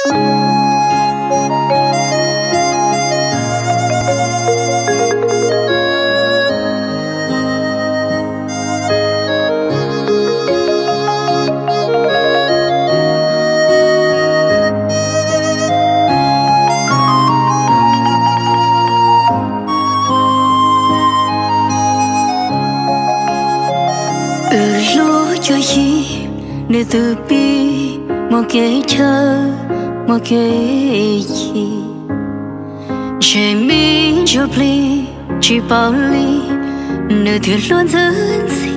Wb hlub cuag yig, nws tus pib muaj kev chaw, muaj kev chim. Ntshe me ntsuj plig tsis paub li, nws twb hlub ntxhi ntxhi.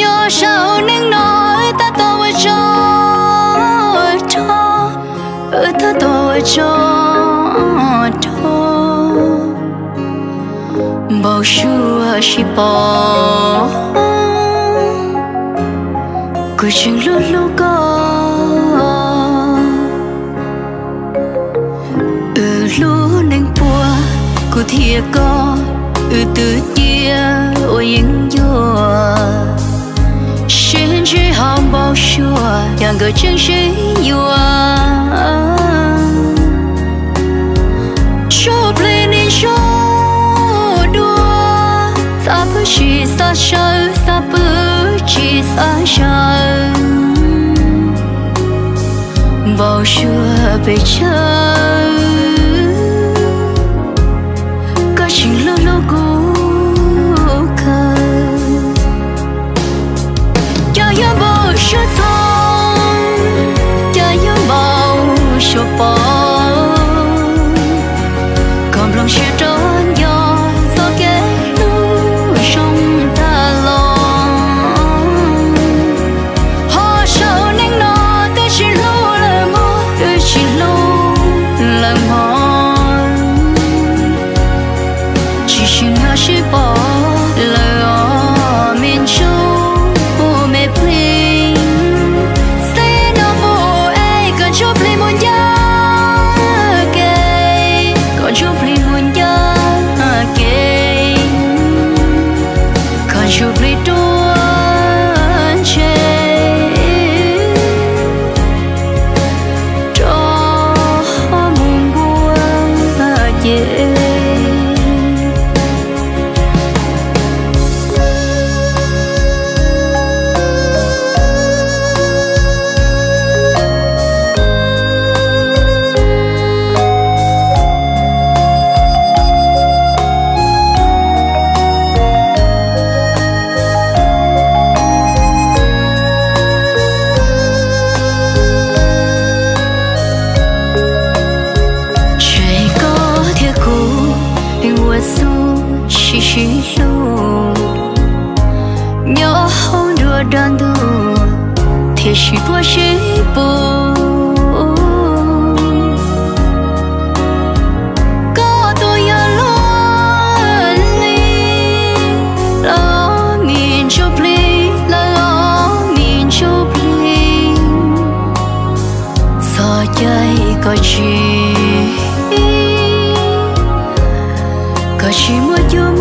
Yog saum neej no wb tab tom ua tsov rog, wb tab tom ua tsov rog. Npau suav sib pom, kuv tseem hlub hlub koj. Wb hlub neeg puag, kuv thiab koj, wb twb cia ua yeeb ncuab. Sib ntsib hauv npau suav, yog nkawd tseem sib yuav. Ntsuj plig niaj ntsuj dua, xav pw tsis xav sawv, xav pw tsis xav sawv. Npau suav pes tsawg, koj tseem hlub hlub kuv kawg. Cas yuav npau suav txog, cas yuav npau suav pom, koj nplooj siab rau nco txoj kev hlub zoo tag los. Ho saum neej no twb tsis hlub lawm mog, twb tsis hlub lawm mog. Tsis sib nyob sib pom lawm os me ntsuj me plig. Xeb no mus es koj ntsuj plig mus ncaj kev, koj ntsuj plig mus ncaj kev, koj ntsuj plig tuaj ntshe rov mus npua ces. Ntshe koj thiab kuv yeej ua xu sib sib hlub, nyob hauv nruab dab ntuj thiaj sib puag sib pum. Koj tus yog luag li, lawv me ntsuj plig, lawv me ntsuj plig. Txoj cai koj tsis, koj tsis muaj cuab